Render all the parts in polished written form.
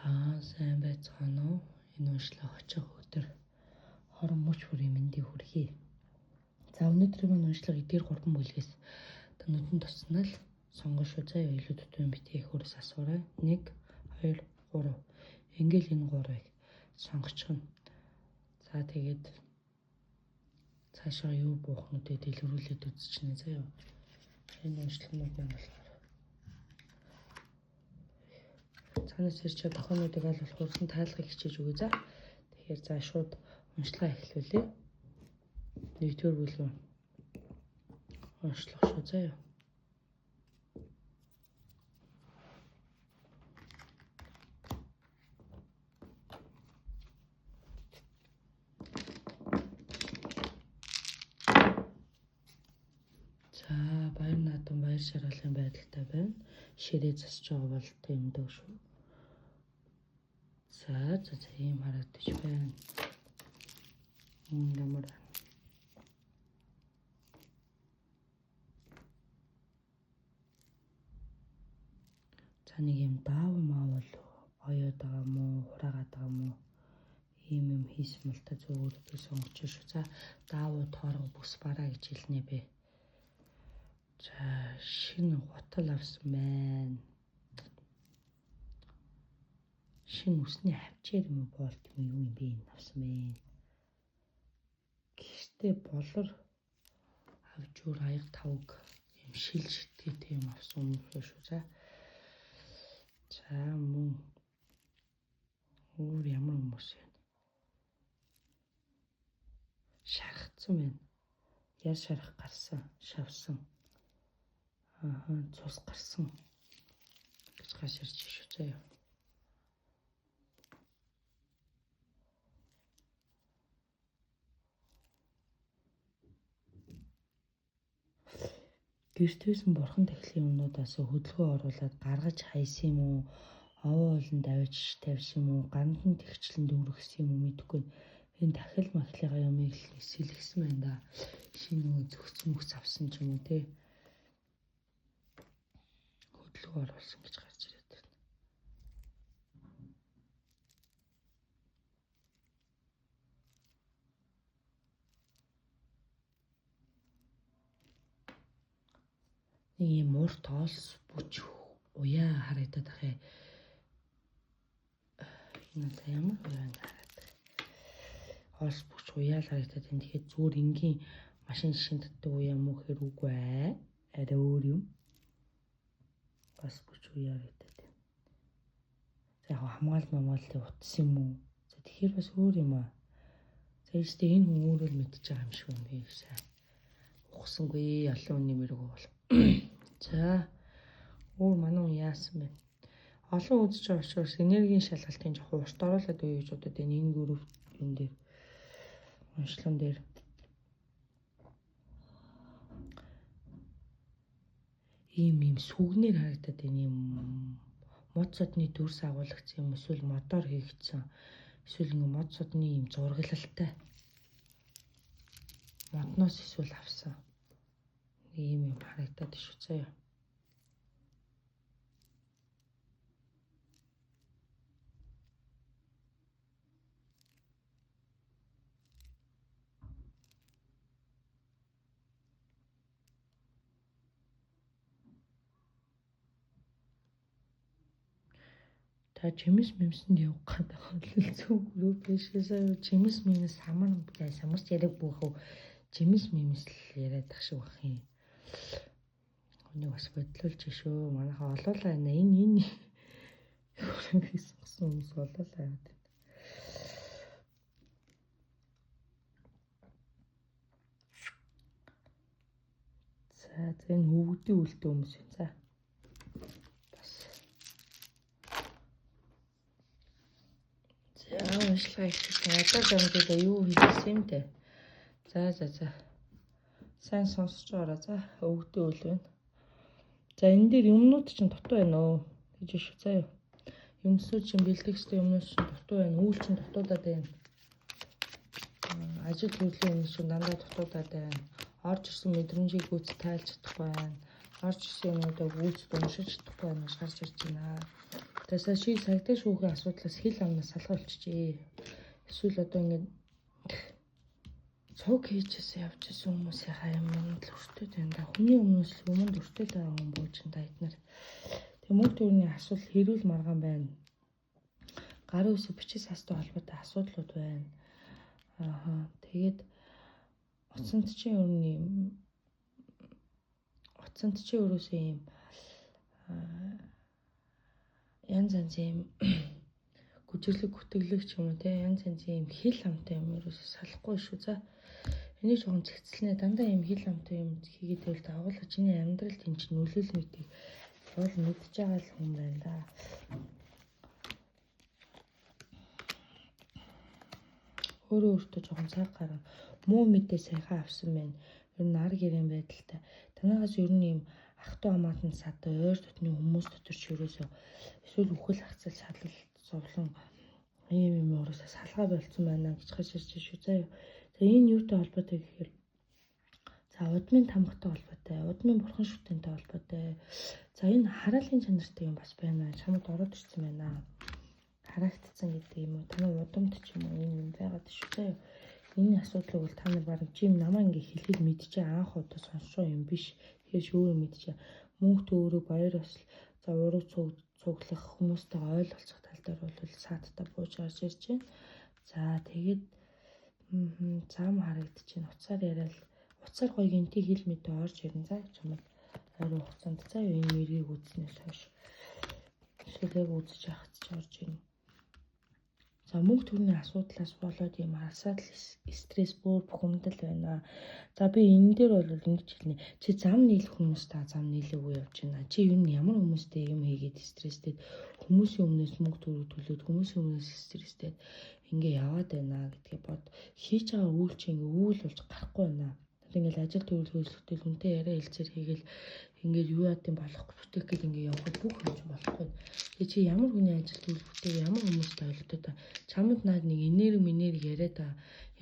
За сайн байцгаана уу? Энэ уншлага очих өдөр хорон мөч бүрийн мэндийг хүргэе. За өнөөдрийн маань уншлага эдгээр гурван бүлгээс та нүдэн туснал сонгон шүү заяа илүү дутуу юм битгий хөрс асуурай. 1 2 3. Ингээл энэ гурвыг сонгочихно. За тэгээд цаашаа юу буух нүдээ дэлгэрүүлээд үзчихнэ заяа. Энэ уншлагууд маань болохоор цаанаас ирж байгаа тохиомуудыг аль болох урьдчилан тайлахыг хичээж өгье за. Тэгэхээр за шууд уншлага эхлүүлье. Нэгдүгээр бүлэг уншлах шүү заяа. За баяр наадам баяр шараалын байдалтай байна. Ширээ засаж байгаа бол тийм дөг шүү. За за за ийм харагдаж байна. Ямар за нэг юм даав маавал оёод байгаа мó, хураагаад байгаа мó ийм юм хийсэн бол та зүгээр би сонгоч шүү. За даавуу тоорго бүс бараа гэж хэлнэ бэ. За шинэ гутал авсан байна. Шинэ үсний хавчээр юм уу болт юм юу юм бэ энэ авсан байна. Гэртээ болор хавжуур аяг тавг юм шил шитгээтэй юм авсан хүмүүс байна шүү. За. За мөн өөр ямар хүмүүс вэ? Шархацсан байна. Яр шарах гарсан, шавсан. Ааха, цус гарсан гэж гаш ирж шүү заяа. Гэртээсэн бурхан тахилын юмнуудаас хөдөлгөөн оруулаад гаргаж хайсан юм уу? Овоо ууланд авчиж тавьсан юм уу? Гандан тэгчлэн дүүргэсэн юм уу мэдэхгүй. Энэ тахил махлынхаа юмыг л сэлгсэн байна да. Шинэ нөгөө зөгц мөгц авсан ч юм уу те. Хөдөлгөөн оруулсан гэж гарч ирээд байна. Нэг юм урт олс бүч уяа харагдаад ах юм. Энэ одоо ямар уяа юм хараад. Олс бүч уяа л харагдаад байна. Тэгэхээр зүгээр энгийн машин шин татдаг уяа мó хэр үгүй ээ. Арай өөр юм. Бас бүч уяа харагдаад байна. За яг хамгаал мамгааллын утас юм уу? За тэгэхээр бас өөр юм аа. За ийштэй энэ хүн өөрөө л мэдчихэж байгаа юм шиг юм би сайн. Ухсангүй олон хүний мэрэг бол. За өөр манай хүн яасан бэ? Олон үзэж байгаа учраас энергийн шалгалтын жоохон урт оруулаад үе гэж бодод байна. Энэ групп юм дээр уншлан дээр ийм ийм сүгнэр харагдаад байна. Ийм мод содны дүрс агуулгдсан юм эсвэл модоор хийгдсэн эсвэл ингээ мод содны ийм зураглалтай модноос эсвэл авсан ийм юм харагдаад шүү заяа. Та чимэс мэмсэнд явах гэдэг бол зөв групп биш заяа. Чимэс мэмс самар самарч яриаг бүхөө чимэс мэмс л яриад ах шиг бах юм. Хүнийг бас бодлуулж шүү. Манайха олоолаа байна. Энэ хийсэн хүмүүс олоолаа байна. За энэ хөвгдийн үлдээ хүмүүс юм. За. Бас. За уншлага ихсэн. Одоо замдаа юу хийсэн юм те. За за за. Сайн сонсож байгаарай. За өвгдөө үл байна. За энэ дээр юмнууд чинь дутуу байна өө гэж шүү. За юу. Юмсууд чинь бэлдэх ёстой юмнууд чинь дутуу байна. Үүл чинь дутуудаад байна. Ажил төрлийн юм чинь дандаа дутуудаад байна. Орж ирсэн мэдрэмжийг гүйц тайлж чадахгүй байна. Орж ирсэн юмнуудаа гүйцэд уншиж чадахгүй байна гэж гарч ирж байна. Тэсээ чи цагдаа шүүхийн асуудлаас хил амнаас салгаа болчихжээ. Эсвэл одоо ингээд цуг хийжсэн явжсэн хүмүүсийнхаа юм л өртөөд байна да. Хүний өмнөөс л юмд өртөөд байгаа хүн бууж энэ эднэр. Тэг мөнгө төгрөгийн асуудал хэрүүл маргаан байна. Гарын үсэг бичиг цаастай холбоотой асуудлууд байна. Ааха. Тэгээд утсанд чинь өрний утсанд чи өөрөөсөө юм янз янзын юм гүжиглэг гүтгэлэг ч юм уу те янз янзын юм хил амтай юм ерөөсөө салахгүй шүү. За энийг жоохон цэгцлэнэ. Дандаа юм хил амтай юм хийгээд байвал дагуулга чиний амьдралд энэ чинь нөлөөлнө гэдгийг бол мэдж байгаа л хүн байна да. Өөрөө өөртөө жоохон цаг гаргана. Муу мэдээ саяхан авсан байна. Ер нь ар гэрэн байдалтай. Танаагаас ер нь юм ах トゥ хамаатан садаа ойр дотны хүмүүс дотор ч ерөөсөө эсвэл үхэл хацал салал зовлон ийм юм уурсаа салгаа болцсон байна гэж гарч ирж шүү заа юу. За энэ юутай холбоотой гэхээр за удмын тамгатай холбоотой, удмын бурхан шүтэнтэй холбоотой. За энэ хараалын чанартай юм бас байна. Чамд ороод ирсэн байна. Харагдцсан гэдэг юм уу? Танай удамд ч юм уу энэ юм байгаад шүү заа юу. Энэ асуудлыг бол та нар бараг чи юм намаа ингээ хэлэхэд мэдчихээ анх удаа сонссон юм биш. Тэгэхээр чи өөрөө мэдчихээ. Мөнгө төгрөг баяр ёсол за ураг цуглах хүмүүстэйгээ ойлголцох тал дээр бол саадтай бууж гарч ирж байна. За тэгээд зам харагдчихээн. Уцаар яриад уцаар гоё гинти хэл мэдээ орж ирнэ. За чамд ойрын хугацаанд за юу энэ мэргийг үзснээс хойш эсвэл яг үзэж явахад ч орж ирнэ. За мөнгө төгрөгийн асуудлаас болоод ийм асуудал стресс бүр бухимдал байна. За би энэ дээр бол ингэж хэлнэ. Чи зам нийлэх хүмүүстэй зам нийлээгүй явж байна. Чи ер нь ямар хүмүүстэй юм хийгээд стресстэй хүмүүсийн өмнөөс мөнгө төгрөг төлөөд хүмүүсийн өмнөөс стресстэй ингээ яваад байна гэдгээ бод. Хийж байгаа үйл чи ингээ үйл болж гарахгүй байна. Ингээл ажил төрөл хөлсөлтөл хүнтэй яриа хэлцээр хийгээл ингээд юу яа гэм болохгүй бүтээх гэл ингээ явхад бүх юм чинь болохгүй. Тэгээ чи ямар хүний ажил төрөл бүтээх ямар хүмүүстэй ойлголттой та чамд наад нэг энерги минерги яриад та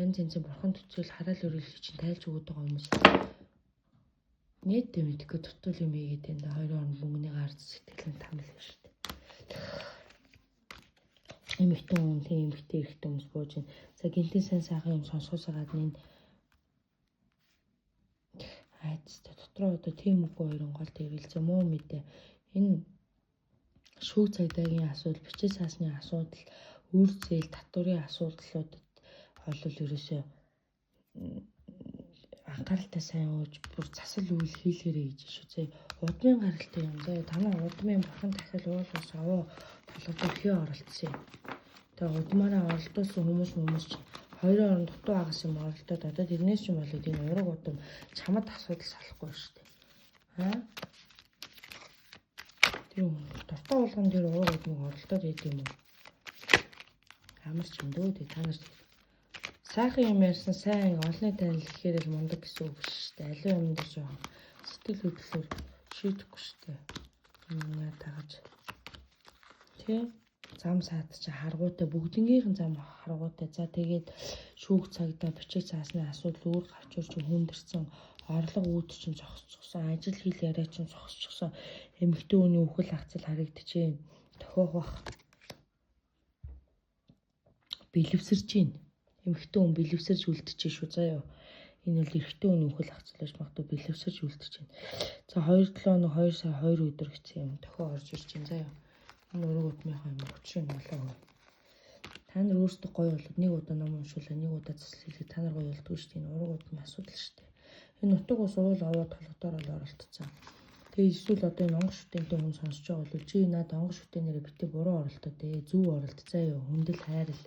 янз янзын бурхан төцөөл хараал өрөөлөл чинь тайлж өгöd байгаа хүмүүс нийтдээ мэдхгүй дутуул юм хийгээд энэ хоёрын хооронд мөнгөний гарц сэтгэлийн тамал шүү дээ. Эмэгтэй хүн тийм эмэгтэй эрэгтэй хүмүүс бууж байна. За гинтийн сайн сайхан юм сонсохоос гадна энэ айцтай дотроо одоо тийм үгүй хоёрын гол тэрэлзээ муу мэдээ. Энэ шүүх цагдаагийн асуудал, бичиг цаасны асуудал, үр зээл, татварын асуудлуудад бол ерөөсөө анхааралтай сайн ууж бүр засал үйл хийлгэрэй гэж шүү зээ. Удмын гаралтай юм заа. Танаа удмын бурхан дахил уул ус аваа толгой хээ оролцсон юм. Тэгээ удмаараа оролдуулсан хүмүүс чинь хоёрын оронд дутуу агас юм оролдоод одоо тэрнээс ч юм болоод энэ ураг удам чамд асуудал салахгүй шүү дээ. Аа? Тэр дуртай болгон тэр ураг удмыг оролдоод байд юм уу? Ямар ч юм дөө та нар сайхан юм ярьсан сайн олонний танил гэхээр л мундаг гэсэн үг биш шүү дээ. Аливаа юм дээр жоохон сэтгэл хөдлөлөөр шийдэхгүй шүү дээ. Яа тагаж. Тэ? Зам саад чи харгуутай бүгднгийнхэн зам харгуутай. За тэгээд шүүх цагдаа бичиг цаасны асуудал үүр гавчуур чинь хүндэрсэн орлого үүд чинь зогсчихсон ажил хэл яриа чинь зогсчихсон эмэгтэй хүний үхэл хацал харагдчихээн. Тохиох бах. Бэлэвсэрч гин. Эмэгтэй хүн бэлэвсэрч үлдчихэ шүү заа юу. Энэ бол эрэгтэй хүний үхэл хацал байж магадгүй бэлэвсэрч үлдчихээн. За 2 7 хоног 2 сар 2 өдөр гэсэн юм тохио орж ирж байна заа юу. Энэ ураг удмынхаа юм учрыг нь олоо. Та нар өөрсдөө гоё болоод нэг удаа ном уншуулаа, нэг удаа засал хийлээ та нар гоё болдгоо шүү дээ. Энэ ураг удмын асуудал шүү дээ. Энэ нутаг ус уул овоо толгодоор л оролцсон. Тэгээ эсвэл одоо энэ онгош шүтэнтэй хүн сонсож байгаа бол чи наад онгош шүтэнээрээ битээ буруу оролдоо дээ. Зөв оролд заа юу. Хүндэл хайрл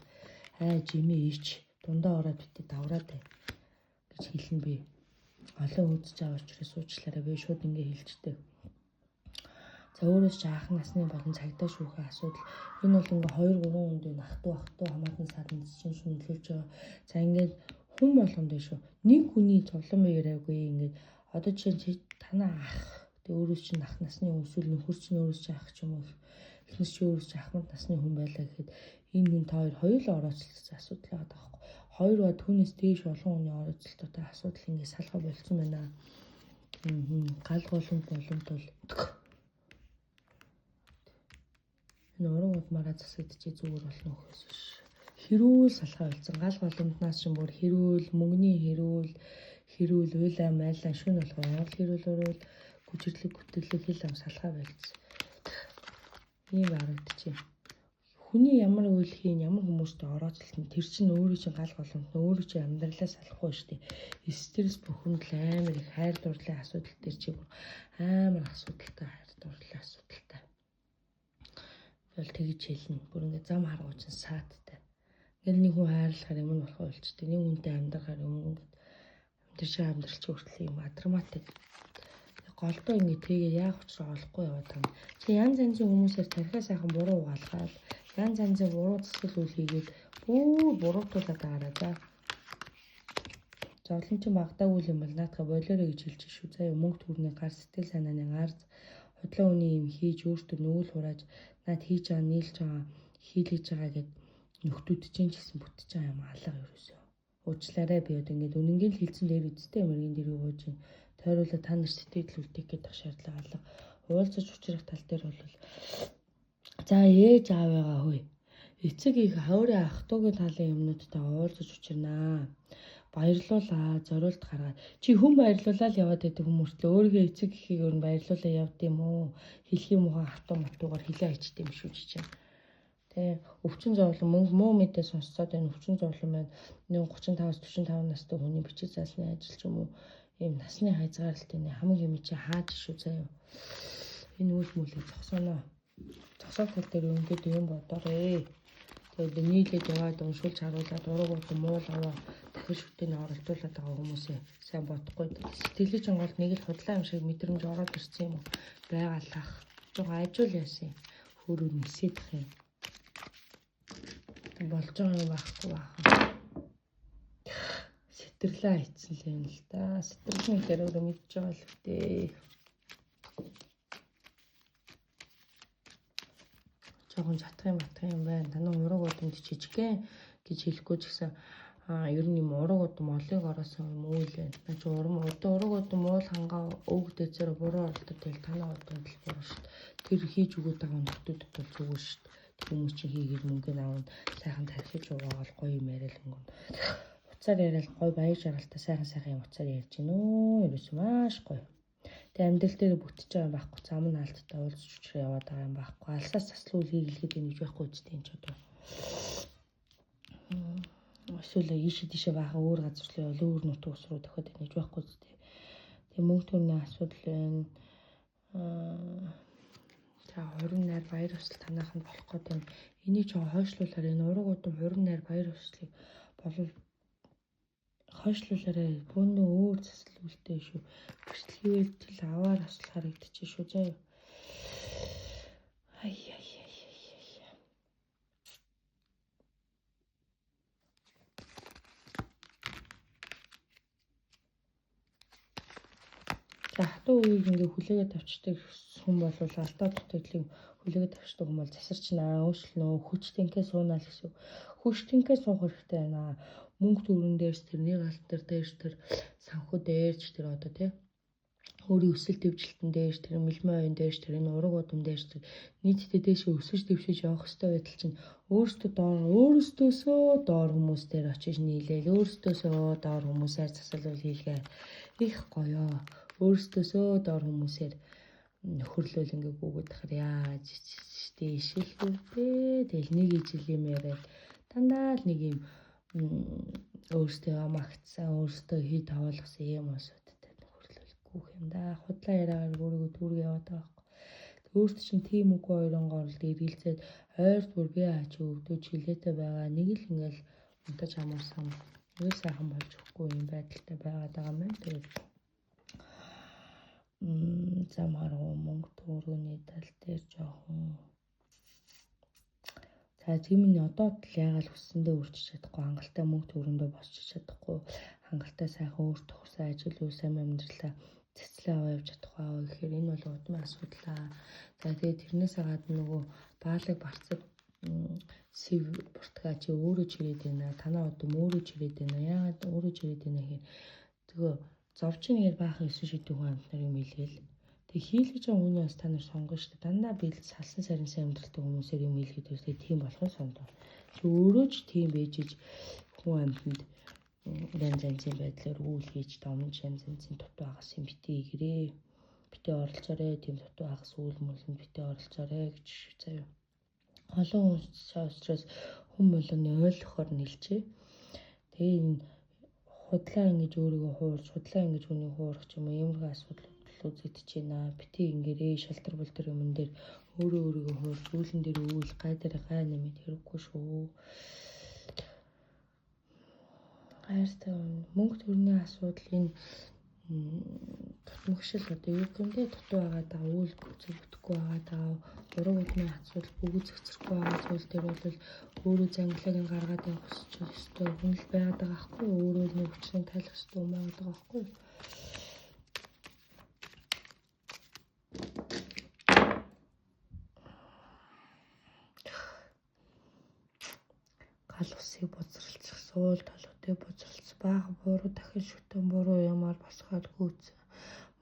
хай жимээ ич дундаа ороод битээ давраад бай гэж хэлнэ би. Олон үзэж байгаа учраас уучлаарай би шууд ингэ хэлждэг. За өөрөөс чи анх насны болон цагдаа шүүхийн асуудал энэ бол ингээ 2 3 хүнд энэ ах トゥ хамаатан саданд чинь шүнлүүлж байгаа. За ингээд хүн болгонд шүү. Нэг хүний зовлон яриаггүй ингээд одоо жишээ нь танаа ах тэг өөрөөс чинь ах насны хүн эсвэл нөхөр чинь өөрөөс чинь ах ч юм уу эхнэр чинь өөрөөс чинь ахмад насны хүн байлаа гэхэд энэ хүн та хоёр хоёулаа орооцолцсон асуудал байгаа байхгүй. Хоёр ба түүнээс дээш олон хүний орооцолттой асуудал ингээд салгаа болцсон байна. Гал голомт боломт бол Энэ уран удмаараа засагдчих зүгээр болно гэхээс биш. Хэрүүл салхай болсон. Гал голомтноос чинь бүр хэрүүл, мөнгөний хэрүүл, хэрүүл, уйлаа майлаа шүн болохоор уул хэрүүл уруул гүжирлэг гүтгэлэг хил ам салхай байлцсан. Ийм харагдчихэв. Хүний ямар үйл хийн, ямар хүмүүстэй орооцолт нь тэр чинь өөрөө чинь гал голомт нь өөрөө чинь амьдралаа салахгүй шүү дээ. Стресс бухимдал амар их хайр дурлалын асуудал дээр чи бүр амар асуудалтай хайр дурлалын асуудалтай. Бол тэгж хэлнэ. Бүр ингээ зам харгуй чинь саадтай. Ингээл нэг хүн хайрлахаар юм нь болох болчтой. Нэг хүнтэй амьдрахаар юм ингээд амьдарч байгаа амьдрал чи хүртэл юм адраматик. Голдоо ингээ тэгээ яах учраа олохгүй яваад байгаа юм. Чи янз янзын хүмүүсээр тархиа сайхан буруу угаалгаад янз янзын буруу засал үйл хийгээд бүр буруутуулаад байгаараа за. Зовлон чинь багтаагүй юм бол наадах болоорой гэж хэлж шүү. За юу мөнгө төгрөний гар сэтгэл санааны гарц худлаа үний юм хийж өөртөө нүүл хурааж наад хийж байгаа нийлж байгаа хийлгэж байгаа гэд нөхдүүд чинь ч гэсэн бүтэж байгаа юм алга ерөөсөө. Уучлаарай би одоо ингээд үнэнгийн л хэлсэн дээр үсттэй мөргийн дэрэг ууж ин тойруулаа та нар сэтгэл үлдээх гэдэг шаардлага алга. Уулзаж учрах тал дээр бол за ээж аавыгаа хөөе. Эцэг их хаврын ах トゥ угийн талын юмнуудтай уулзаж учирнаа. Баярлуулаа, зориулт гаргаад. Чи хүн баярлуулаад яваад байдаг юм мөртлөө өөрийнхөө эцэг эхийг өөр нь баярлуулаа явд юм уу? Хэлхийн муухай хатуу матуугаар хилээ айчт юм шүү чи. Тэ өвчин зовлон мөнгө муу мэдээ сонсцоод энэ өвчин зовлон маань 35-аас 45 настай хүний бичиг заасны ажил ч юм уу ийм насны хязгаарлалт энэ хамаг юм чи хааж шүү заяа. Энэ үйл мүлийг зогсооно. Зогсоох тал дээр ингээд юм бодоорой. Тэгээд нийлээд яваад уншуулж харуулад ураг удам муул аваа дахин шүтээний оролдуулаад байгаа хүмүүсээ сайн бодохгүй. Сэтгэлийн чинь гол нэг л худлаа юм шиг мэдрэмж ороод ирсэн юм уу? Байгалах. Жогоо ажил яасан. Хөрөө нисэдэх юм. Болж байгаа юм байхгүй баахан. Сэтэрлээ айцсан л юм л да. Сэтэрсэн гэхээр өөрөө мэдж байгаа л үтэй. Жохон жатах юм батах юм байна. Танай ураг удамд жижигхэн гэж хэлэхгүй ч гэсэн ер нь юм ураг удам олыг ороосон юм үйл байна. Наа чи урам одоо ураг удам уул хангаа өвөг дэзээр буруу оролдод тэгэл танай удамд л буруу шүү дээ. Тэр хийж өгөөд байгаа нөхдүүдэд бол зүгээр шүү дээ. Тэр хүмүүс чинь хийгээд мөнгө аавна сайхан тархиж угаагаал гоё юм яриад өнгөн. Уцаар яриад гоё баяр жаргалтай сайхан сайхан юм уцаар ярьж гинөө. Ерөөс маш гоё. Тэгээ амьдрал дээр бүтэж байгаа юм байхгүй. Зам нь алдтай уулзч учраа яваад байгаа юм байхгүй. Алсаас заслуул хийгэлгээд юм гэж байхгүй үстэй энэ ч одоо. Эсвэл ийшээ тийшээ баахан өөр газар руу явал өөр нутаг ус руу дахиад байна гэж байхгүй үстэй. Тэгээ мөнгө төгрөгийн асуудал байна. За хурим найр баяр ёслол танайханд болох гээд байна. Энийг жоо хойшлуулаар энэ ураг удам хурим найр баяр ёслолыг болов хойшлуулаарай. Бүүнээ өөр засал үлдээ шүү. Бэртэл тэл аваар осол харагдчих шүү заа. Ай ай ай ай ай. За хатуу үеийг ингээ хүлээгээд авчдаг хүн бол алдаа дутагдлыг хүлээгээд авчдаг хүн бол засарчнаа, өөрчлөнө, хүч тэнхээ суунаа л гэсэн. Хүч тэнхээ суух хэрэгтэй байна. Мөнгө төгрөн дээрс тэрний галтар дээрс тэр санхүү дээрч тэр одоо тий өөрийн өсөл дэвжилтэн дээрс тэр мэлмэн оюун дээрс тэр энэ ураг удам дээрс тэр нийтдээ дээшээ өсөж дэвшиж явах ёстой байдал чинь өөрсдөө доор өөрсдөөсөө доор хүмүүс дээр очиж нийлээл өөрсдөөсөө доор хүмүүсээр засал хийлгээ их гоё. Өөрсдөөсөө доор хүмүүсээр нөхөрлөл ингээ гүгүүд хахаар яаж дээшилгүй дээ. Тэгэл нэг ижил юм яриад дандаа л нэг юм өөрсдөө магтсан, өөрсдөө хий тавуулгасан юм улсуудтай нөхөрлөл гүөх юм да. Худлаа яриагаар өөрийгөө дүүрэг яваад байгаа байхгүй. Өөрт чинь тийм үгүй хоёрын горолд эргэлзээд ойр бүр би аач өвдөж хилээтэй байгаа. Нэг л ингээл унтаж амарсан. Нэг сайхан болж өгөхгүй юм байдалтай байгаад байгаа юм байна. Тэгээд зам харгу мөнгө төгрөгийн тал дээр жоохон за тийм нь одоо л яагаад хүссэндээ үрчиж чадахгүй, хангалттай мөнгө төгрөндөө босч чадахгүй, хангалттай сайхан өөр тохирсон ажил үйл сайн амьдралаа цэцлээ аваа явж чадахгүй аа гэхээр энэ бол удмын асуудал аа. За тэгээд тэрнээсээ гадна нөгөө баалаг барцаг сэв буртгаа чи өөрөө чирээд байна. Танаа удам өөрөө чирээд байна. Яагаад өөрөө чирээд байна гэхээр тэгээ зовч нэгээр баахан 9 шидэг хүн амтнаар юм хэлгээл. Тэгээ хийлгэж байгаа хүний бас та нар сонгоно шүү дээ. Дандаа бэлд салсан сарнсан амьдралтай хүмүүсээр юм хийлгээд байвал тэгээ тийм болох нь сондоо. Чи өөрөө ч тийм байж иж хүн амьтанд янз янзын байдлаар үйл хийж домж янз янзын дутуу агас юм битээ игэрээ. Битээ оролцоорой. Тийм дутуу агас үйл мүлэнд битээ оролцоорой гэж заяа. Олон хүмүүс учраас хүн болгоны ойлгохоор нэлжээ. Тэгээ энэ худлаа ингэж өөрийгөө хуурч, худлаа ингэж хүнийг хуурах ч юм уу иймэрхүү асуудал үзэгдэж байна. Бити ингээрээ шалтар бүлтэр юмн дээр өөрөө өөрийгөө хуурч, үүлэн дээр үйл, гай дээр гай нэмээд хэрэггүй шүү. Хайртай мөнгө төрний асуудал энэ тутмагшил одоо юу гэмдэ дутуу байгаа даа үйл зөвөгдөхгүй байгаа даа ураг удмын асуудал бүгд зэгцэрэхгүй байгаа зүйл дээр бол өөрөө зангилааг нь гаргаад явах ёстой хүн л байгаад байгаа байхгүй өөрөө л нэг хүчнийг тайлах ёстой юм байгаад байгаа байхгүй. Гал усыг бузралцах, суул толготой бузралц, баахан буруу дахин шүтэн буруу юмар босгоод гүйцсэн.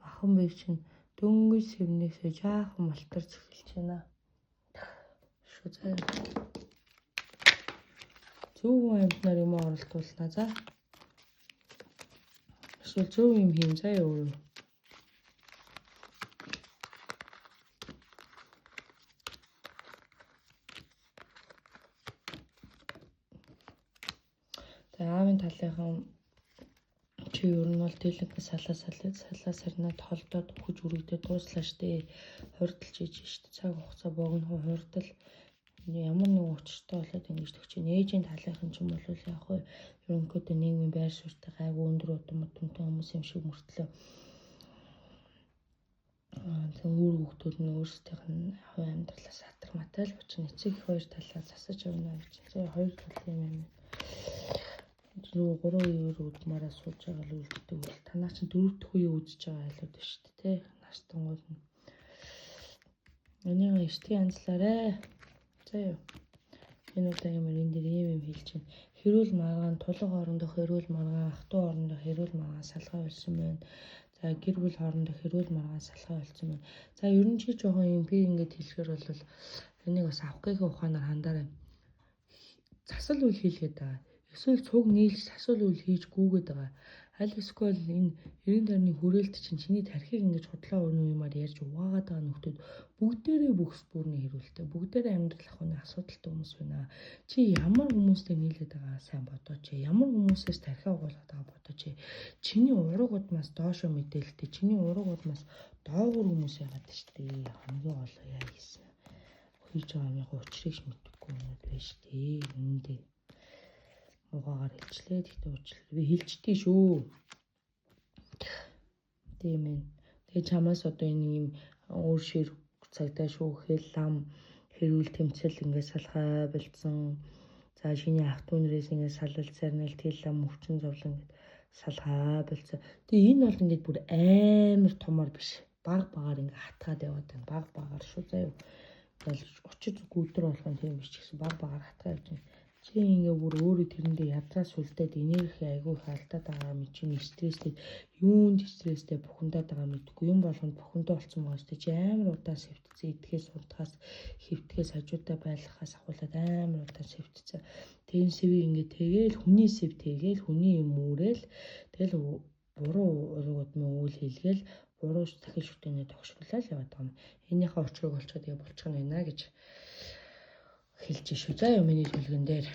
Махан бие чинь дөнгөж сэвнээсээ жаахан малтарч эхэлж байна. Шүү заа. Зөв хүн амьтнаар юм оролдуулна за. Эсвэл зөв юм хийн заа юу. Тэгээ аавын талынхан чи ер нь бол тэлэг салаа салаа салаа сарнаа толдоод үхэж үрэгдээ дууслаа штэ. Хурдалж иж штэ. Цаг хугацаа богино хурдал ямар нэг учиртай болоод ингэж төгч. Ээжийн талынхан ч юм бол яг хөө ерөнхийдөө нийгмийн байр суурьтай гайгүй өндөр удам удамтай хүмүүс юм шиг мөртлөө тэг үр хүүхдүүд нь өөрсдийнх нь хувь амьдралаас сатарматай л бочно. Эцэг их хоёр талаа засаж явна гэж. Зөв хоёр талын юм юм. Рүү 3 үеэр удмаараа сууж байгаа л үлддэг үл. Танаа чинь 4 дахь үе үзэж байгаа айлууд байна шүү дээ, тэ. Настангууд нь. Энийг эртний анзлаарэ. За юу. Энэ удаагийн мөр энэ дэр ийм юм хэлж байна. Хэрүүл маргаан тулга хоорондох хэрүүл маргаан ах トゥ хоорондох хэрүүл маргаан салгай болсон байна. За гэр бүл хоорондох хэрүүл маргаан салгай болсон байна. За ер нь чи жоохон юм би ингэж хэлэхээр бол энийг бас авах гэх ухаанаар хандаарай. Засал үйл хийлгээд байгаа. Эсвэл цуг нийлж засал үйл хийж гүгээд байгаа. Аль эсвэл энэ 90 тойрны хүрээлт чинь чиний тархийг ингэж худлаа үнэн юмар ярьж угаагаад байгаа нөхдүүд бүгдээрээ бүхс бүрний хэрүүлтэй. Бүгдээрээ амьдрал ахуйн асуудалтай хүмүүс байна. Чи ямар хүмүүстэй нийлээд байгаа сайн бодооч. Ямар хүмүүсээс тархиа угуулгаад байгаа бодооч. Чиний ураг удмаас доошо мэдээлэлтэй. Чиний ураг удмаас доогуур хүмүүс яагаад штэ. Хамгийн гол яа хийсэн. Хийж байгаа юмын учрыг мэдэхгүй юмуд байна штэ. Үнэндээ муугаар хэлчлээ. Гэхдээ уучлаарай. Би хэлчихдээ шүү. Тийм ээ. Тэгээ чамаас одоо энэ юм өөр шир цагдаа шүүхэл лам хэрүүл тэмцэл ингээд салхай болцсон. За шиний ах トゥ нарээс ингээд салал сарнил тэл лам өвчин зовлон ингээд салхай болцсон. Тэгээ энэ бол ингээд бүр амар томор биш. Баг багаар ингээд хатгаад яваад байна. Баг багаар шүү заяа. Ингээл очиж гүдэр болгон тийм биш ч гэсэн баг багаар хатгаа явж байна. Чи ингээ бүр өөрөө тэрэндээ ядраа сүлдээд энерги айгүй их алдаад байгаа мэт чинь стресстэй юунд стресстэй бухимдаад байгаа мэдгүй юм болгонд бухимдаа болсон байгаа шүү дээ. Чи амар удаан сэвтцэн идэхээс унтахаас хэвтгэхээс хажуудаа байлгахаас ахуулаад амар удаан сэвтцэн. Тийм сэвийг ингээ тэгээл хүний сэв тэгээл хүний юм үүрэл тэгэл буруу ураг удмын үйл хийлгээл буруу дахин шүтэнэ тогшруулаад яваад байгаа юм. Энийхээ учрыг олцоод тэгээ болчих нь байна гэж хэлж шүү. За юу миний төлгөн дээр.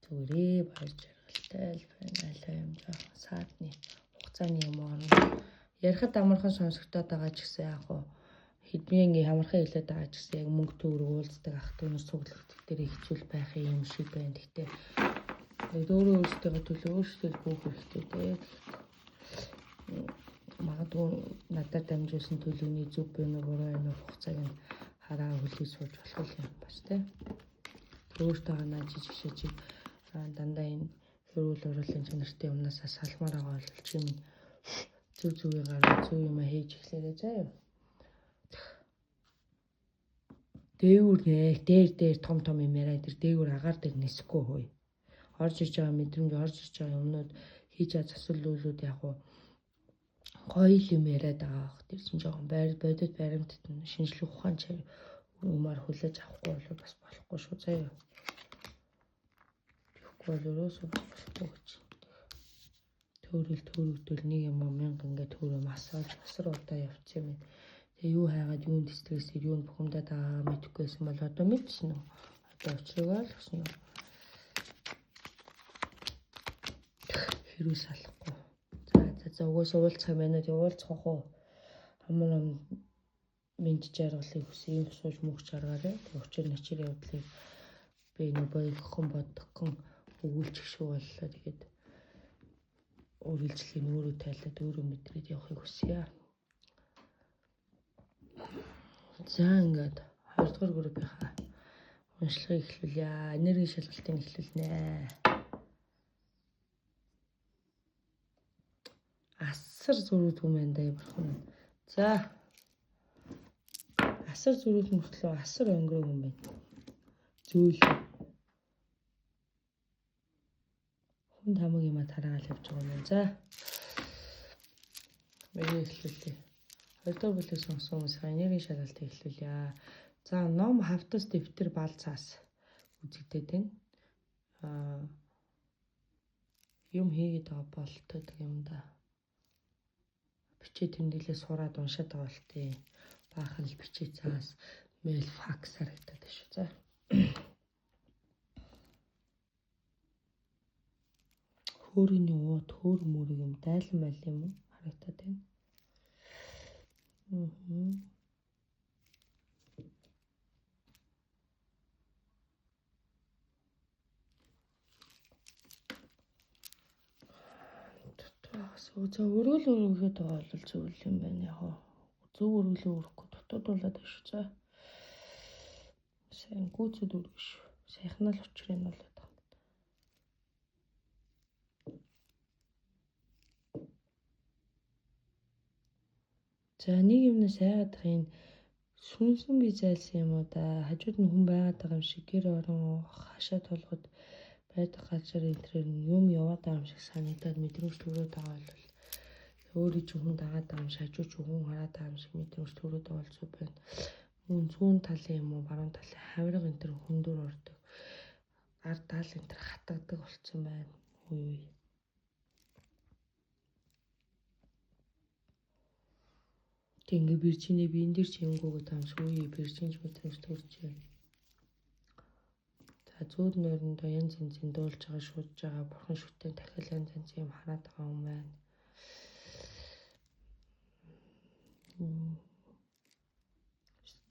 Зүгээрээ баяр жаргалтай л байна. Алай юм жоохон саадны хугацааны юм орно. Ярихад амархан сонсогдоод байгаа ч гэсэн яг хуу хэдний ингээ амархан хэлээд байгаа ч гэсэн яг мөнгө төгрөг уулздаг ах トゥ нар цуглагддаг дээр хэцүү байх юм шиг байна. Гэхдээ өөрөө өөрсдийнхөө төлөө өөрсдөө гүйх хэрэгтэй дээ. Магадгүй надад дамжуулсан төлөвний зөв байна уу буруу байна уу хугацааг нь хараа хүлээж сууж болох юм бас тий. Өөртөө ганаа жижиг шижиг дандаа энэ хэрүүл уруулын чанартай юмнасаа салмаар байгаа бол чи минь зөв зүгийг гараа зөв юм хийж эхлээрэй заа юу. Дээвэр нэ дээр дээр том том юм яриа тэр дээвэр агаар дээр нисэхгүй хөөе. Орж иж байгаа мэдрэмж орж иж байгаа юмнууд хийж байгаа засварлуулууд яг уу Гоё юм яриад байгаа бах. Тэр чинь жоохон байр бодит баримтат нь шинжлэх ухаан юмар хүлээж авахгүй бол бас болохгүй шүү заяа. Тэгэхгүй бол ерөөсөө бас болохгүй гэж. Төөрөл төөрөгдөл нэг юм уу мянга ингээд төөрөө масааж асар удаа явцсан юм байна. Тэгээ юу хайгаад юунд стрессээр юунд бухимдаад байгаагаа мэдэхгүйсэн бол одоо мэдсэн үү? Одоо учрыг ойлгосон уу? Хэрүүл салахгүй. За за за угаасаа уулзах юм байна уу? Уулзах уу? Амар ам мэд жаргалыг хүсье юм сууж мөх жаргаарай. Тэгээ учир начир явдлыг би нэг боёлхон бодгон өгүүлчих шиг боллоо. Тэгээд үргэлжлэгийг өөрөө тайлаад өөрөө мэдрээд явахыг хүсье. За ингээд 2 дугаар группийнхаа уншлагыг эхлүүлье. Энерги шалгалтыг эхлүүлнэ. Асар зөрүүд юм байна да бурхан. За асар зөрүүд мөртлөө асар өнгөрөг юм байна. Зөөл. Хүн тамаг юма тараагаал явж байгаа юм байна. За. Мэрийг эхлүүлье. 2 дугаар бүлгийг сонгосон хүмүүс энерги шалгалтыг эхлүүлье. За ном хавтас дэвтэр бал цаас үзэгдээд байна. Аа юм хийгээд байгаа болтойдаг юм да. Бичээ тэмдэглээ сураад уншаад байгаа бол тээ. Баахан л бичээ цаас мэйл факс харагдаад байна шүү. За. Хөөрөний уут, хөөр мөрөг юм дайлан майл юм уу харагдаад байна. За өргөл өргөд байгаа бол зөв юм байна яг. Зөв өргөлөө өрөхгүй дутуудуулаад байна шүү. За. Сайн гүйцэд өргөн шүү. Сайхнаа л учрыг нь болоод байгаа. За нэг юмнаас айгаад байгаа энэ сүнсэн би зайлсан юм уу да. Хажууд нь хүн байгаад байгаа юм шиг гэр орон хашаа толгод байдаг газар энэ төр юм яваад байгаа юм шиг санагдаад мэдрэмж төрөөд байгаа бол өөрийн чинь хүн дагаад байгаа юм шиг хажуу чинь хүн хараад байгаа юм шиг мэдрэмж төрөөд байгаа бол зүг байна. Мөн зүүн талын юм уу баруун талын хавирга энэ төр хүндүр ордог. Ар даал энэ төр хатагдаг болцсон байна. Үе үе. Тэг ингээ биржинээ би энэ дэр чи юмгүй гэдэг юм шиг үе биржинч мэдрэмж төрж байна. За зүүд нойрондоо янз янзын дуулж байгаа, шуудж байгаа, бурхан шүтэн дахил янз янзын юм хараад байгаа юм байна.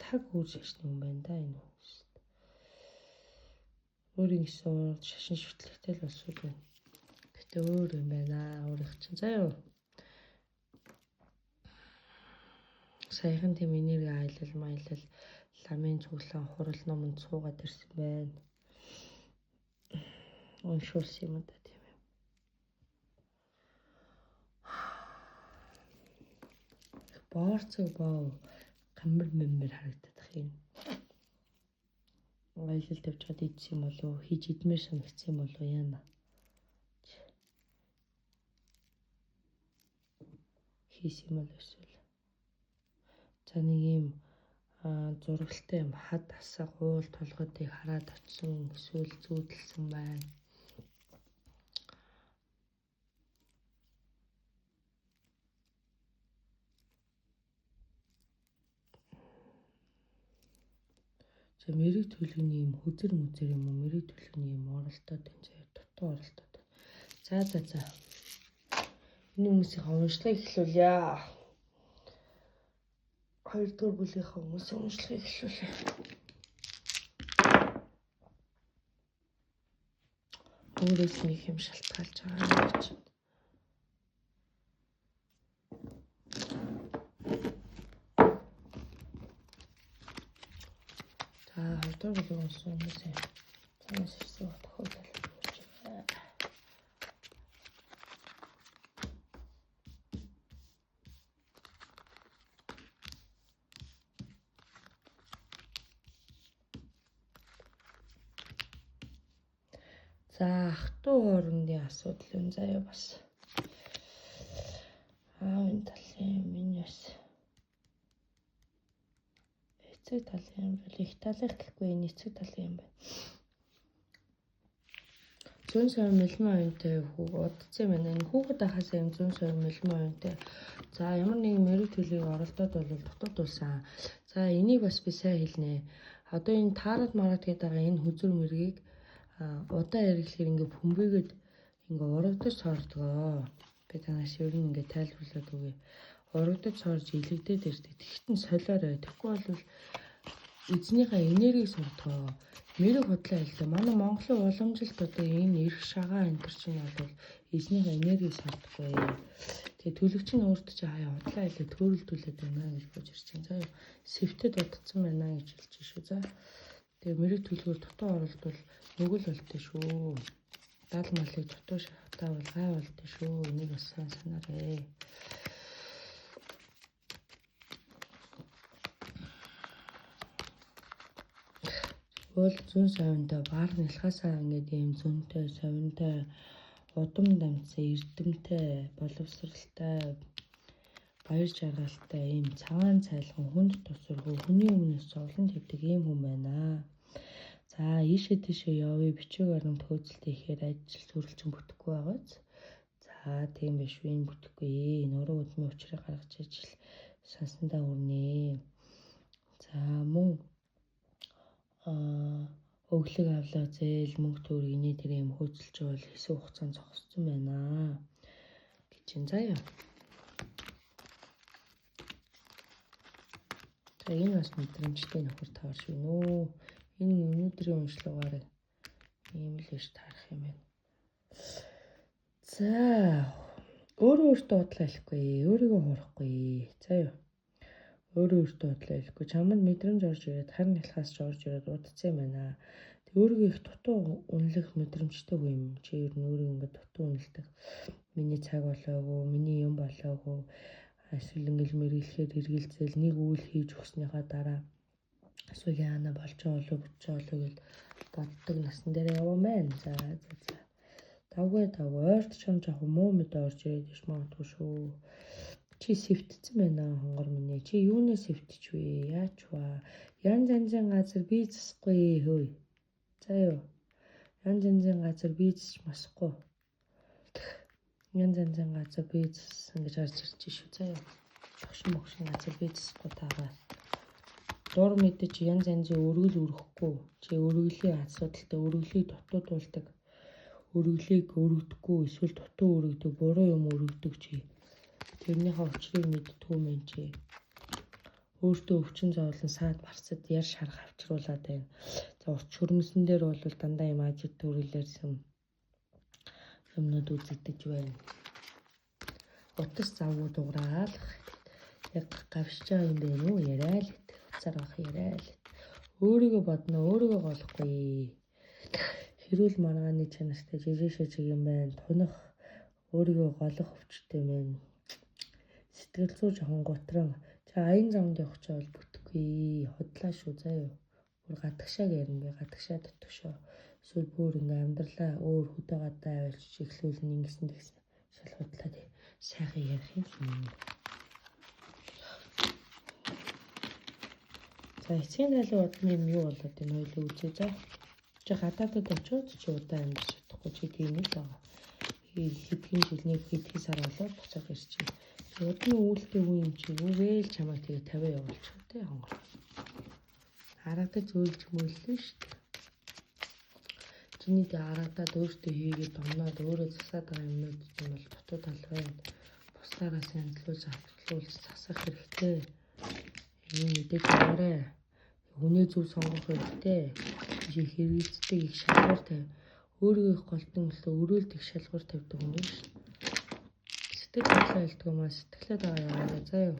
Таг өөр шашны юм байна да энэ хүн. Өөрийн гэсэн шашин шүтлэгтэй л болсон байна. Гэтэ өөр юм байна өөрийнх чинь. За юу. Саяхан тийм энерги аялал маялал ламын цуглаан хурал номонд суугаад ирсэн байна. Уншуулсан юм да тийм юм. Боорцог боо гамбар мэмбэр харагдах юм. Аялал тавьж чад идсэн юм болов уу? Хийж идмээр санагдсан юм болов уу? Яана. Хийсэн юм бол эсвэл. За нэг юм зургалтай юм хад асаг уул толгойдыг хараад очсон эсвэл зүүдэлсэн байна. За мэрэг төлөвний юм хөзөр мүзэр юм уу мэрэг төлөвний юм оролдоод байна заяа дутуу оролдоод байна. За за за. Энэ хүмүүсийн уншлагыг эхлүүлье. 2 дугаар бүлгийнхаа хүмүүсийн уншлагыг эхлүүлье. Өөрөөс нэг юм шалтгаалж байгаа юм чинь. За 2 дугаар бүлгийн уншсан хүмүүсийн цаанаас ирсэн тохиолдол болж байна. За ах トゥ хоорондын асуудал юм заяа бас. Аавын талын Эцэг талын юм бол их талынх гэхгүй энэ эцэг талын юм байна. Зүүн совин мэлмэн оюунтай хүү удцсан юм байна. Энэ хүүхэд ахаасаа юм зүүн совин мэлмэн оюунтай. За ямар нэгэн мэрэг төлийг оролдоод бол дутуудулсан. За энийг бас би сайн хэлнэ. Одоо энэ таарад мараад гэдэг байгаа энэ хүзүр мэргийг удаан хэрэглэхээр ингээ бөмбөгээд ингээ урагдаж сордгоо. Би танаас ер нь ингээ тайлбарлаад өгье. Урагдаж сорж илэгдээд ирдэг. Тэгтэн солиорой. Тэгэхгүй бол эзнийхээ энергийг сордгоо. Мэрэг худлаа хэлдэг. Манай Монголын уламжилт одоо энэ эрх шагаа энэ төр чинь бол эзнийхээ энергийг сордохгүй. Тэгээ төлөгч нь өөртөө чи хаяа худлаа хэлээ төөрөлдүүлээд байна гэж бууж ирж байна. За сэвтэд удацсан байна гэж хэлж шүү. За тэгээ мэрэг төлгөр дутуу оролдвол нүгэл болтой шүү. Дал малыг дутуу шахтаа бол гай болтой шүү. Энийг бас сайн санаарай. Уул зүүн совинтой бар нялхаасаа ингээд ийм зүүнтэй совинтой удам дамжсан эрдэмтэй боловсралтай баяр жаргалтай ийм цагаан цайлган хүнд тусаргүй хүний өмнөөс зовлон тавьдаг ийм хүн байна. За ийшээ тийшээ явъя бичиг баримт хөөцөлт ихээр ажил төрөлжин бүтэхгүй байгааз. За тийм биш үү, энэ бүтэхгүй. Энэ уран үдмийн учрыг гаргаж ижил сансандаа хүрнэ. За мөн өглөг авлага зээл мөнгө төгрөг инээ тэр юм хөөцөлж бол хэсэг хугацаанд зогссон байна гэж юм заяа. За энэ бас мэдрэмжтэй нөхөр таар шүү нөө. Энэ өнөөдрийн уншлагаар ийм л биш таарах юм байна. За өөрөө өөртөө бодлоо хэлэхгүй, өөрийгөө хуурахгүй. За юу. Өөрөө өөртөө бодлоо хэлэхгүй. Чамд мэдрэмж орж ирээд хар нялхаас ч орж ирээд удацсан юм байна. Тэг өөрийгөө их дутуу үнэлэх мэдрэмжтэй хүн юм. Чи ер нь өөрийгөө ингээд дутуу үнэлдэг. Миний цаг болоогүй, миний юм болоогүй. Эсвэл ингээл мэргэлэхээр эргэлзээл нэг үйл хийж өгснийхаа дараа эсвэл яана болж байгаа болов бүтэж байгаа болов гэж боддог насан дээр яваа мэн. За за за. Давгүй давгүй ойрт чам жоохон муу мэдээ орж ирээд иш магадгүй шүү. Чи сэвтцэн байна хонгор минь ээ. Чи юунаас сэвтэж вэ? Яач вэ? Янз янзын газар бие засахгүй хөөе. За юу. Янз янзын газар бие засч масахгүй. Янз янзын газар бие зассан гэж гарч ирж шүү. За юу. Тогшин могшин газар бие засахгүй таагаа. Дур мэдэж янз янзын өргөл өрөхгүй. Чи өргөлийн асуудалтай өргөлийг дутуудуулдаг. Өргөлийг өргөдөхгүй эсвэл дутуу өргөдөг, буруу юм өргөдөг чи. Тэрнийхээ учрыг мэддэггүй мэн чи. Өөртөө өвчин зовлон саад барцад яр шарах авчруулад байна. За урт шүрмсэн дээр бол дандаа юм ажид төрөлөөрсөн юмнууд үзэгдэж байна. Утас завгүй дуграал яг гавшиж байгаа юм байна уу? Яриа л идэх. Уцаар авах яриа л. Өөрийгөө бодно, өөрийгөө голохгүй. Хэрүүл маргааны чанартай жижиг шижиг юм байна. Тунах өөрийгөө голох өвчтэй юм. Сэтгэл зүй жоохон гутран. Чи аян замд явах чи бол бүтэхгүй. Худлаа шүү заа юу. Бүр гадагшааг ярина гэ гадагшаа дотгошоо. Эсвэл бүр ингээ амьдралаа өөр хөдөө гадаа авчиж эхлүүлнэ ингэсэн тэгсэн. Шал худлаа тий. Сайхан ярих юм. За эцгийн тайлан удны юм юу болоод энэ хоёулаа үзье за. Чи гадаадад очиод чи удаан амьдарч чадахгүй чи тийм л байгаа. Хэдхэн жил нэг хэдхэн сар болоод буцаад ирчихнэ. Удны үүлтэй хүн юм чи үгээл чамайг тэгээ 50 явуулчих тий хонгор. Харагдаж өөлж мөөллөө шүү дээ. Чиний тэгээ харагдаад өөртөө хийгээд доноод өөрөө засаад байгаа юмнууд чинь бол дутуу тал байна. Бусдаараас янзлуулж авчлуулж засах хэрэгтэй. Энийг мэдээж аваарай. Хүнээ зөв сонгох хэрэгтэй. Чи хэрэгцдэг их шалгуур тавь. Өөрийгөө их голдон мөлөө өрөөлт их шалгуур тавьдаг хүн шүү. Сэтгэл хөдлөө хэлдэг юм аа сэтгэлээ дагаа яваарай заа юу.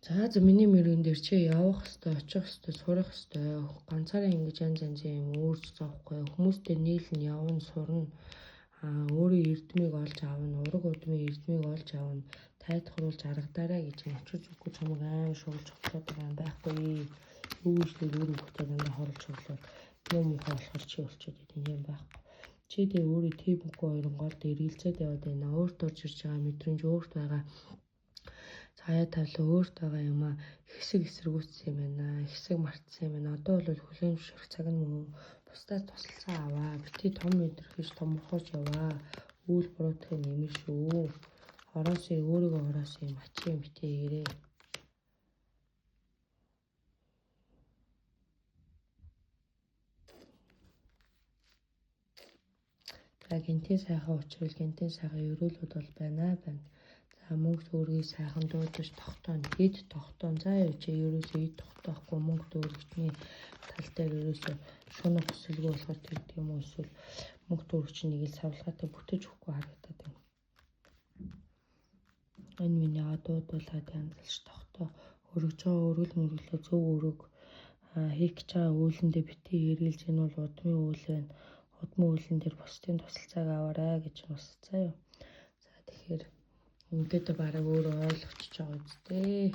За за миний мөрөн дээр чи явах хэвээр, очих хэвээр, сурах хэвээр, ганцаараа ингэж янз янзын юм өөрч зовхгүй, хүмүүстэй нийлнэ, явна, сурна, өөрийн эрдмийг олж авна, ураг удмын эрдмийг олж авна, тайлбарлуулж аргадаарай гэж юм. Учир зүггүй чамайг аим шуулж хотлоод байгаа юм байхгүй. Юу гэж л өөр хөхтэй дандаа хорлож хорлоод муу муухай болохоор чи болчиход идэв юм байхгүй. Чи тэгээ өөрөө тийм үгүй хоёрын голд эргэлзээд яваад байна. Өөрт орж ирж байгаа мэдрэмж өөрт байгаа заяа тавлаа өөрт байгаа юм а хэсэг эсэргүүцсэн юм байна. Хэсэг мартсан юм байна. Одоо бол хүлээн зөвшөөрөх цаг нь мөн. Бусдаас тусалцаа аваа. Бити том мэдрэхэж томорхож яваа. Үйл буруутгах нэмэр шүү. Ороосоо өөрийгөө ороосоо юм ачийн бити ирээ. За гэнтийн сайхан учрал гэнтийн сайхан ерөөлүүд бол байна байна. За мөнгө төгрөгийг сайхан дуудаж тогтооно. Эд тогтоон. За юу чи ерөөсөө эд тогтоохгүй мөнгө төгрөгчний тал дээр ерөөсөө шунах хүсэлгүй болохоор тэгдэг юм уу эсвэл мөнгө төгрөг чинь нэг л савлгаатай бүтэж өгөхгүй харагдаад байна. Энэ миний дуудуулаад янзалж тогтоо. Өргөж байгаа өргөл мөрөглөө зөв өрөг хийх гэж байгаа үүлэндээ бити эргэлж энэ бол удмын үйл байна. Удмын үйлэн дээр бусдын тусалцааг аваарай гэж бас заа юу. За тэгэхээр ингээд бараг өөрөө ойлгочихж байгаа үстэй.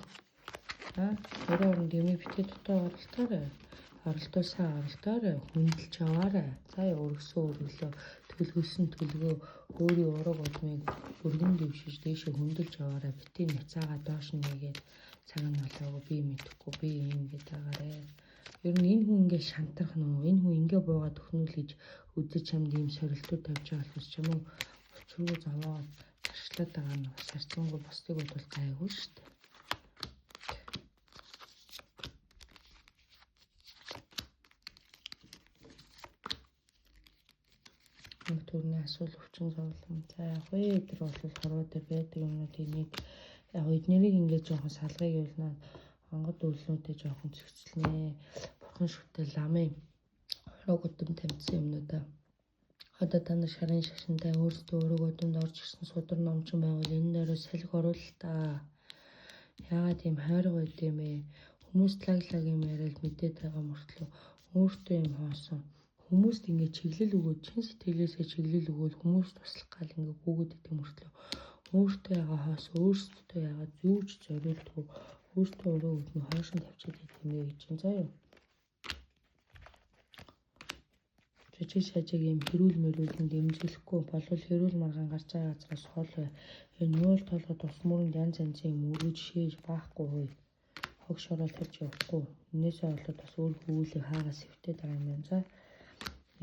Өөрөө оронд юмыг битгий дутуу оролдоорой. Оролдуулсаа оролдоорой. Хүндэлж аваарай. За өргөсөө өргөлөө, төлгөлсөн төлгөө өөрийн ураг удмыг өргөн дэвшиж дээшээ хүндэлж аваарай. Битгий няцаага доош нь нэгээд цаг нь болоогүй би мэдэхгүй би юм гэдэг агаарэ. Ер нь энэ хүн ингээ шантрах нь уу? Энэ хүн ингээ буугаад өгнөл гэж үзэж чамд ийм сорилтууд тавьж байгаа болохоос ч юм уу учиргүй зовоод зарчлаад байгаа нь бас харьцангуй бусдыг бодвол гайгүй шүү дээ. Нэг төрний асуул өвчин зовлон. За яг вэ тэр бол хорвоо дээр байдаг юмнуудыг нэг яг эднэрийг ингээд жоохон салгыг гэвэл наа онгод үйлнүүдээ жоохон зэгцлэнэ. Бурхан шүтэл ламын ураг удам тамжсан юмнуудаа. Одоо та нар шарын шашинтай өөрсдөө ураг удамд орж ирсэн судар номчин байвал энэ дээрээ салхи оруул та. Яагаад ийм хайрга байд юм бэ? Хүмүүс лаг лаг юм яриад мэдээд байгаа мөртлөө өөртөө юм хоосон. Хүмүүст ингээд чиглэл өгөөд чин сэтгэлээсээ чиглэл өгөөд хүмүүс туслах гал ингээд гүгэд идэг мөртлөө өөртөө ягаа хоос өөрсдөө ягаа зүүж зориулдгүй өөртөө ураг үдний хойшин тавьчихад идэв юм бэ гэж чинь заа юу. Жижиг сажиг юм хэрүүл мөрүүлэн дэмжиглэхгүй болвол хэрүүл маргаан гарч байгаа газраас хол бай. Энэ уул толгой тус мөрөнд янз янзын юм өргөж шээж баахгүй хөөе. Хог шороол тарж явахгүй. Энээсээ болоод бас өөр хөвүүлийг хаагаас сэвтээд байгаа юм байна. За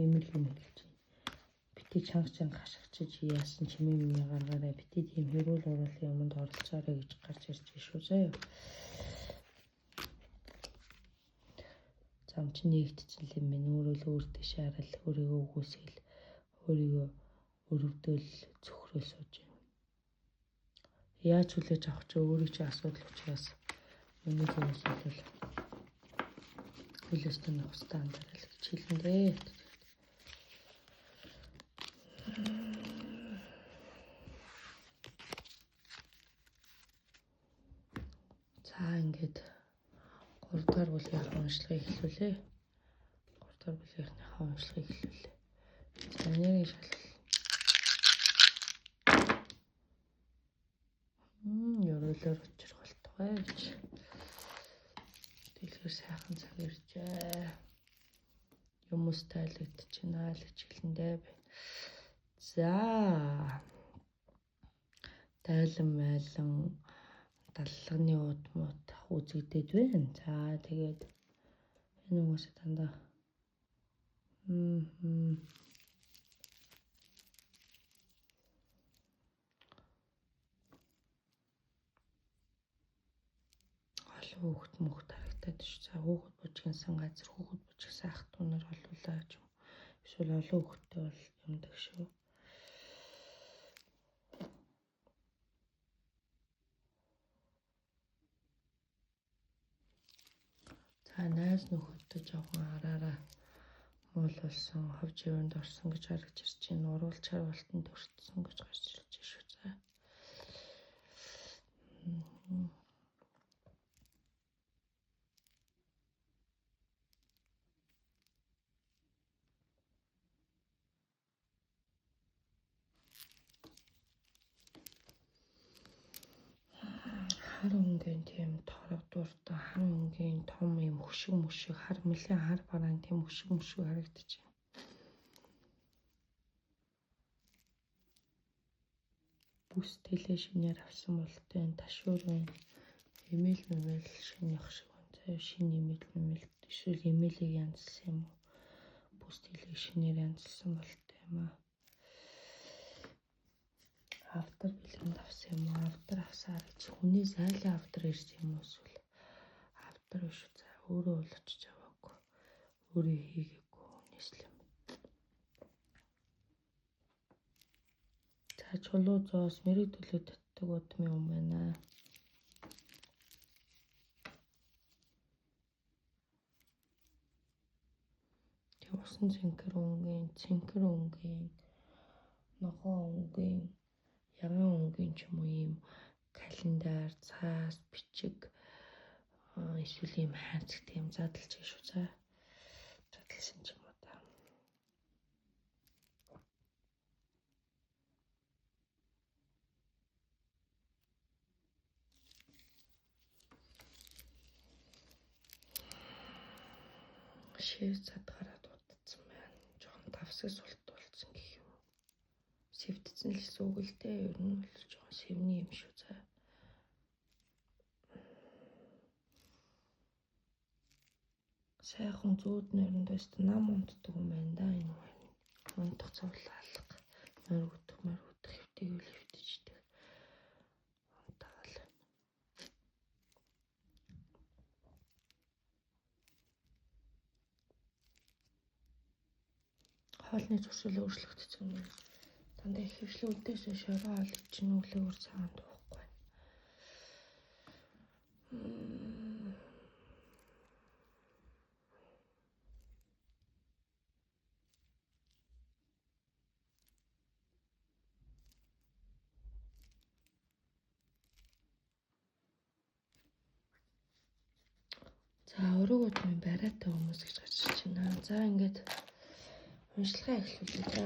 ийм л юм хэлж байна. Бити чанга чанга хашгичиж яасан чимээ миний гаргаарай. Бити тийм хэрүүл оруулын юмд оролцоорой гэж гарч ирж шүү заа юу. Зам чи нэгтчихэл юм байна. Өөрөө л өөр дэше харал өөрийгөө үгүйсгэл өөрийгөө өрөвдөл цөхрөл сууж байна. Яаж хүлээж авах чи өөрийн чинь асуудал учраас миний зүгээс бол хүлээстэй нөхцөлтэй анзаарал гэж хэлнэ дээ. За ингээд 3 дугаар бүлгийнхээ уншлагыг эхлүүлээ. 3 дугаар бүлгийнхээ уншлагыг эхлүүлээ. За энергийн шалгал. Ерөөлөөр учрах болтугай гэж. Дэлгэр сайхан цаг иржээ. Юмс тайлэгдчихэв л гэж хэлэндээ байна. За дайлан майлан даллагны удмууд үзэгдээд байна. За тэгээд энэ хүмүүсээ дандаа олон хүүхэд мөхт харагдаад ш. За хүүхэд бужигнасан газар хүүхэд бужигсан ах トゥ нар олуулаа ч юм. Эсвэл олон хүүхэдтэй бол юмдаг шүү. За найз нөхөдтэй жоохон араараа муулуулсан, хов живэнд орсон гэж гарч ирж байна. Уруул чарвалтанд өртсөн гэж гарч ирж шүү. За. Хар өнгийн тийм торог дуртай, хар өнгийн том юм хөшиг мөшиг, хар нэлээд хар бараан тийм хөшиг мөшиг харагдаж байна. Бүс тэлээ шинээр авсан болтой, ташуур байна. Имэйл мэмэл шинэ явах шиг байна. За шинэ имэйл мэмэл эсвэл имэйлийг янзлсан юм уу? Бүс тэлийг шинээр янзлсан болтой юм аа. Автор бэлгэнд авсан юм уу? Автор авсаар гэж хүнээс айлын автор ирсэн юм уу эсвэл автор биш үү? За өөрөө бол очиж аваагүй. Өөрөө хийгээгүй хүнээс л юм. За чулуу зоос мэрэг төлөө татдаг удмын юм байна. Тэг усан цэнхэр өнгийн, цэнхэр өнгийн, ногоон өнгийн, ягаан өнгийн ч юм уу ийм календар, цаас, бичиг эсвэл ийм хайрцаг тийм задлж шүү. За задлсан ч юм уу та. Шээ зад гараад удацсан байна. Жохон тавсаг султ болсон гэх юм. Сэвтцэн л гэсэн үг л дээ. Ер нь бол жохон сэвний юм шүү. За. Сайхан зүүд нойрондоос нам унтдаг юм байна да энэ хүн. Унтах цовлоо алга. Нойргодох, моргодох хэвтэйг л хэвтэж идэг. Унтаал. Хоолны зуршил өөрчлөгдсөн юм. Дандаа их хөвшлэн үдээс шороо хоол чинь өглөө бүр цагаан туухгүй байна. За ураг удмын бариатай хүмүүс гэж гарч ирж байна. За ингээд уншилгаа эхлүүлье. За.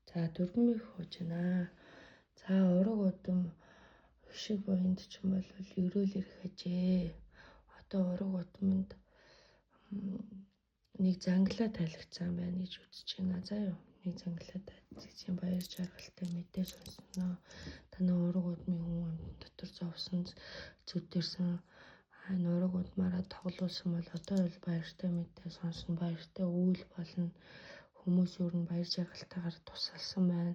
За дөрвөн их хууж байна. За ураг удам хөшиг буянд ч юм бол ерөөл ирэх ажээ. Одоо ураг удамд нэг занглаа тайлгцсан байна гэж үзэж байна. За юу. Нэг занглаа тайлгцсан баяр жаргалтай мэдээ сонсноо. Танай ураг удмын хүн амтан дотор зовсон зүдэрсэн энэ ураг удмаараа тоглуулсан бол одоо бол баяртай мэдээ сонсно, баяртай үйл болно. Хүмүүс ер нь баяр жаргалтайгаар тусалсан байна.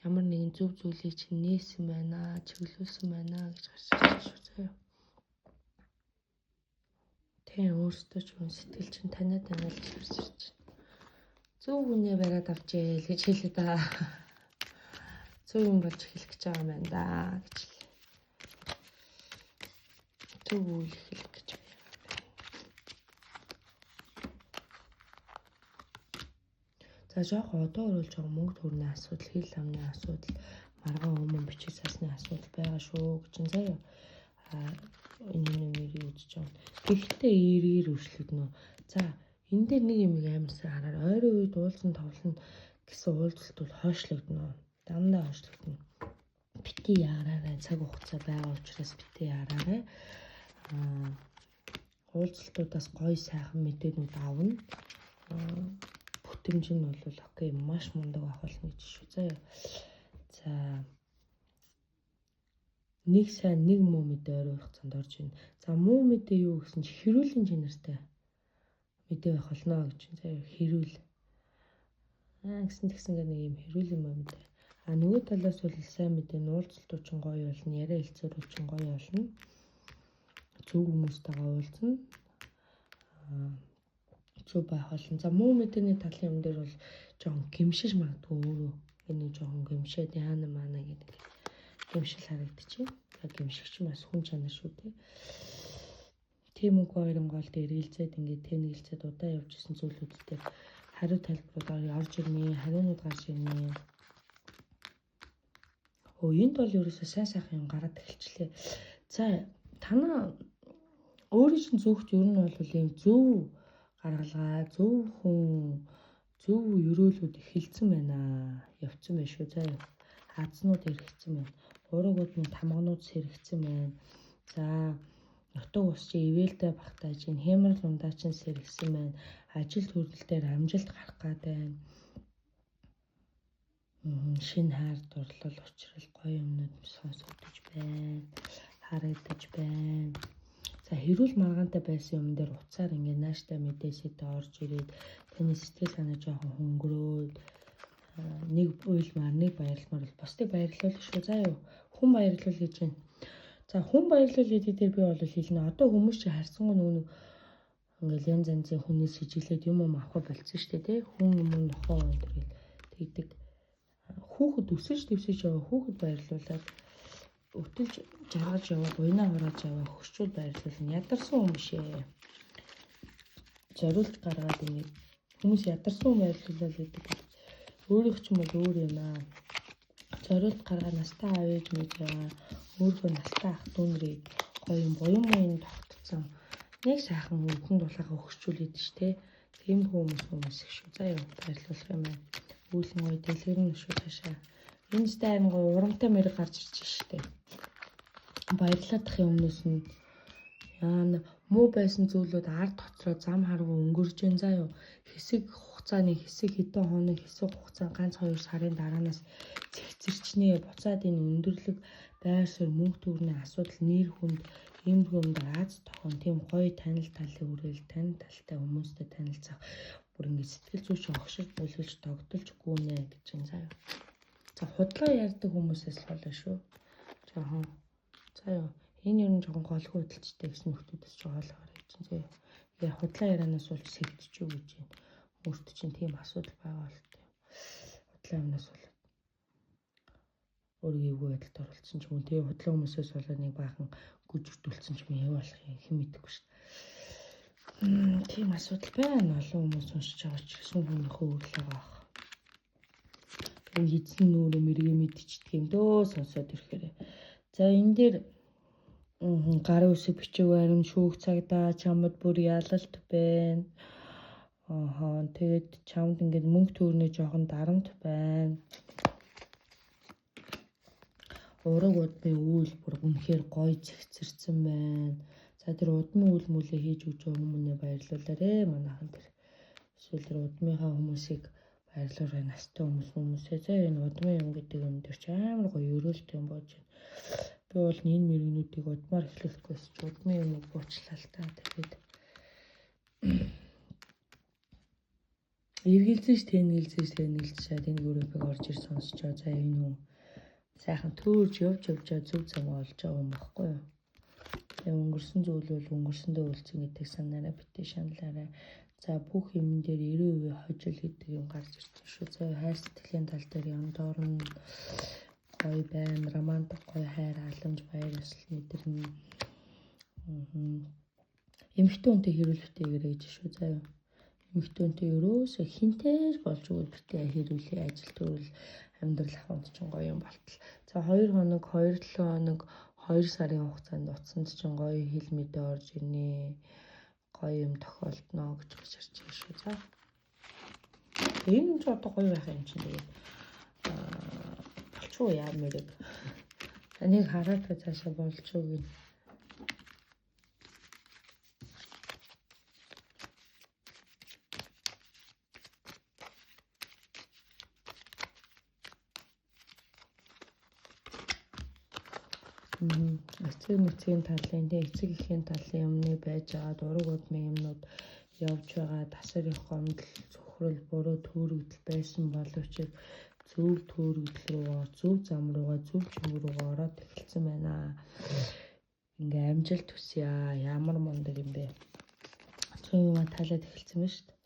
Ямар нэгэн зөв зүйлийг чинь нээсэн байна, чиглүүлсэн байна гэж гарч ирж шүү заяа. Тийм өөртөө ч юм сэтгэл чинь танай танай л гарч ирж байна. Зөв хүнээ бариад авчээ л гэж хэлээ да. Зөв юм болж эхлэх гэж байгаа юм байна да гэж. Зөв үйл эхлэх гэж байна. За жоох одоо өрөөл жоох мөнгө төгрөний асуудал, хэл амны асуудал, маргаан өмнө бичиг цаасны асуудал байгаа шүү гэж заяа. Энэ нэмэрийг үзэж байгаа. Гэхдээ эргээр өршлөгдөнө. За энэ дээр нэг юм амар сайн хараар ойрын үед уулзсан тоглоно гэсэн уулзалт бол хойшлогдоно. Дандаа хойшлогдоно. Бити яараарай, цаг хугацаа байгаа учраас бити яараарай. Уулзалтуудаас гоё сайхан мэдээнүүд авна. Бүтэмж нь бол окей, маш мундаг байх болно гэж шүү. Заяа. За нэг сайн нэг муу мэдээ ойрын хугацаанд орж ирнэ. За муу мэдээ юу гэсэн чи хэрүүлийн чанартай мэдээ байх болно гэж. Заяа хэрүүл. Гэсэн тэгсэн гэх нэг юм хэрүүлийн муу мэдээ. А нөгөө талаас бол сайн мэдээ нь уулзалтууд чинь гоё болно, яриа хэлцээрүүд чинь гоё болно. Зөв хүмүүстэйгээ уулзна. Зөв байх болно. За муу мэдээний талын юм дээр бол жоохон гимшиж магадгүй өөрөө. Энэ жоохон гимшээд яана маана гэдэг гимшил харагдчихэв. За гимшигч бас хүн чанар шүү дээ. Тийм үг хоёрын гол дээр эргэлзээд ингээд тэнэгэлцээд удаа явж исэн зүйлүүд дээр хариу тайлбарууд орж ирнэ, хариунууд гарч ирнэ. Энд бол ерөөсөө сайн сайхан юм гараад эхэлчлээ. За танаа өөрийн чинь зүгт ер нь бол ийм зөв Гаргалгаа, зөв хүн, зөв ерөөлүүд эхэлсэн байна. Явцсан байх шүү заа. Хазнууд эргэцсэн байна. Ураг удмын тамганууд сэргэцсэн байна. За нутаг ус чи ивэлтэй багтааж чинь хэмрэл ундаа чинь сэргэсэн байна. Ажил төрөл дээр амжилт гарах гад байна. Шинэ хайр дурлал, учрал, гоё юмнууд сонсогдож байна. Харагдаж байна. За хэрүүл маргаантай байсан юм дээр уцаар ингээ нааштай мэдээсэд орж ирээд таны сэтгэл санаа жоохон хөнгөрөөд нэг уйлмаар, нэг баярламаар бол бусдыг баярлуулах шүү. За юу? Хүн баярлуул гэж байна. За хүн баярлуул гэдэг дээр би бол хэлнэ. Одоо хүмүүс чи харьцангуй нөгөө ингээл янз янзын хүнээс хижиглээд юм юм авах болцсон шүү дээ, тий? Хүн юм нохоо энэ төр гэл тэгдэг. Хүүхэд өсөж дэвсэж яваа хүүхэд баярлуулад өтөлж жаргаж яваа, буйнаа хурааж яваа хөгшчүүд баярлуулна. Ядарсан хүн биш ээ. Зориулт гаргаад ингээд хүмүүс ядарсан хүн баярлуулаад гэдэг. Өөрийнх ч юм бол өөр юм аа. Зориулт гаргаа настай аав ээж мэж байгаа. Өөрийнхөө настай ах дүү нарыг гоё юм буян муян тогтцсон. Нэг сайхан өвгөн дулаагаа өгчүүлээд ш тэ. Тийм хүмүүс их шүү. За юу баярлуулах юм байна. Үүлэн гоё дэлгэрнэ шүү цаашаа. Энэ сте харин гоё урамтай мэрэг гарч ирж штэ. Баярлалаадах юм өмнөөс нь яана муу байсан зүйлүүд ард хоцроо зам харгу өнгөрж гэн заа юу. Хэсэг хугацааны хэсэг хэдэн хоног хэсэг хугацаа ганц 2 сарын дараанаас цэгцэрчнээ. Буцаад энэ өндөрлөг байр суурь мөнгө төгрөний асуудал нэр хүнд иймэрхүү юм дээр аз тохон тийм гоё танил талын үрэл тань талтай хүмүүстэй танилцах бүр ингэ сэтгэл зүйч огшиж бүлгэлж догдолж гүнэ гэж юм заа юу. За худлаа ярьдаг хүмүүсээс л болоо шүү. Жохон. За юу. Энэ ер нь жоохон голгүй хөдөлчтэй гэсэн нөхдүүдээс ч хоолоогоор гэж чинь зөө. Яг худлаа ярианаас болж сэгдчихүү гэж байна. Өөрт чинь тийм асуудал байгаа бол тийм. Худлаа юмнаас болоод өөрийгөө эвгүй байдалд оруулсан ч юм уу. Тэгээ худлаа хүмүүсээс болоод нэг баахан гүжирдүүлсэн ч юм уу болох юм хэн мэдэхгүй шүү. Тийм асуудал байна. Олон хүмүүс уншиж байгаа ч гэсэн хүнийхээ өглөө авах. Эзэн нүүрэ мэргээ мэдчихдэг юм дөө сонсоод ирэхээр. За энэ дээр гарын үсэг бичиг баримт шүүх цагдаа чамд бүр ялалт байна. Ааха тэгээд чамд ингээд мөнгө төгрөнөө жоохон дарамт байна. Ураг удмын үйл бүр үнэхээр гоё зэгцэрсэн байна. За тэр удмын үйл мүлээ хийж өгч байгаа хүмүүнээ баярлуулаарэ манайхан тэр. Эсвэл тэр удмынхаа хүмүүсийг баярлуурай настай хүмүүс хүмүүсээ. За энэ удмын юм гэдэг юм дээр чи амар гоё өрөөлт юм болж байна. Би бол энэ мэрэгнүүдийг удмаар эхлэхгүйс чи удмын юмыг буучлаа л та. Тэгээд эргэлзэж тэнгэлзэж тэнгэлзчаад энэ группийг орж ир сонсчоо. За энэ хүн сайхан төөрж явж явж зөв замаа олж байгаа юм баггүй юу? Тэгээ өнгөрсөн зүйл бол өнгөрсөндөө үлдсэн гэдэг санаараа битгий шаналаарай. За бүх юм дээр 90% хожил гэдэг юм гарч ирж байна шүү. За хайр сэтгэлийн тал дээр яндорн гоё байна. Романтик гоё хайр, халамж, баяр ёсол мэдэрнэ. Эмэгтэй хүнтэй хэрүүлэхтэй гэж шүү. За юу. Эмэгтэй хүнтэй ерөөсөө хинтээ болж өгвөл битээ хэрүүлээ ажил төрөл амьдрал ахуйд чинь гоё юм болтол. За 2 хоног, 2-7 хоног, 2 сарын хугацаанд утсанд чинь гоё хил мэдээ орж ирнэ. Гоё юм тохиолдно гэж харж байгаа шүү. За. Энэ ч одоо гоё байх юм чинь тэгээд болчихоо яа мэрэг. Энийг хараад цаашаа болчихоо гэнэ. Эцэг мэцгийн талын тэг эцэг эхийн талын юмны байж байгаа дураг удмын юмнууд явж байгаа тасар их гомдол цөхрөл буруу төөрөгдөл байсан боловч зөв төөрөгдөл рүү зөв зам руугаа зөв чиг рүүгээ ороод эхэлсэн байна. Ингээ амжилт хүсье. Ямар мундаг юм бэ? Цөөн юм талаад эхэлсэн байна шүү дээ.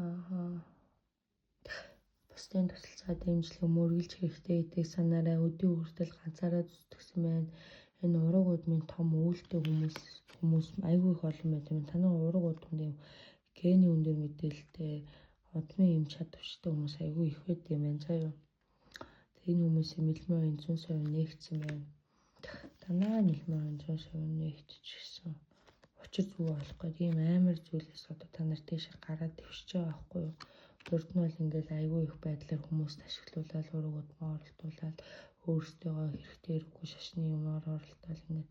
Ааха. Бусдын тусалцаа дэмжлэг мөргөлж хэрэгтэй гэдгийг санаарай. Өдий хүртэл ганцаараа зүтгэсэн байна. Энэ ураг удмын том үүлтэй хүмүүс айгүй их олон байт юм. Танай ураг удмын юм гений өндөр мэдээлэлтэй удмын юм чадварчтай хүмүүс айгүй их байт юм байна. За юу. Тэгээ энэ хүмүүсийн мэлмэн оюун зүүн совин нээгдсэн байна. Танаа нэлмэн оюун зүүн совин нээгдчихсэн. Учир зүг олох гээд ийм амар зүйлээс одоо та нар тийшээ гараад дэвшиж байгаа байхгүй юу? Урд нь бол ингээл айгүй их байдлаар хүмүүст ашиглуулаад ураг удмаа оролдуулаад өөрсдийгөө хэрэгтэй хэрэггүй шашны юмар оролдоол ингээд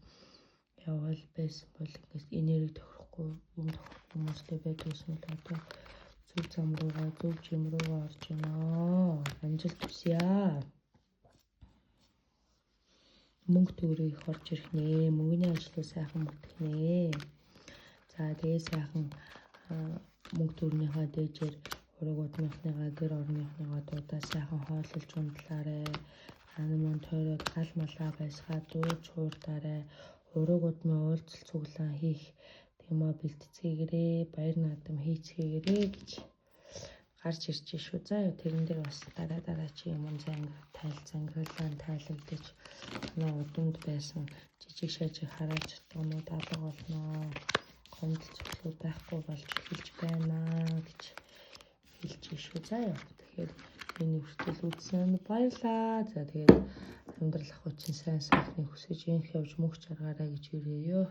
явбал байсан бол ингээд энерги тохирохгүй юм тохирохгүй хүмүүстэй байдаг гэсэн бол одоо зөв зам руугаа зөв жим руугаа орж байна. Амжилт хүсье. Мөнгө төгрөг их орж ирэх нэ. Мөнгөний ажлыг сайхан бүтэх нэ. За тэгээ сайхан мөнгө төгрөгнийхөө дээжээр ураг удмынхныгаа гэр орныхныгаа дуудаа сайхан хооллож унтлаарай. Ан мөн тойроод гал малаа байсгаа дууж хуурдаарай. Ураг удмын уулзалт цуглаан хийх тиймээ бэлтцгээгээрээ баяр наадам хийцгээгээрээ гэж гарч ирж шүү. За юу тэрэн дээр бас дараа дараа чи юм занг тайл зангирлаан тайлагдаж манай удамд байсан жижиг шажиг харааж чадгнууд алга болно. Гомдол цоглуу байхгүй болж эхэлж байна гэж хэлж шүү. За юу. Тэгэхээр энэ хүртэл үзсэн баярлаа. За тэгээд амьдрал ах чинь сайн сайхныг хүсэж энх явж мөнх жаргаарай гэж ирээё.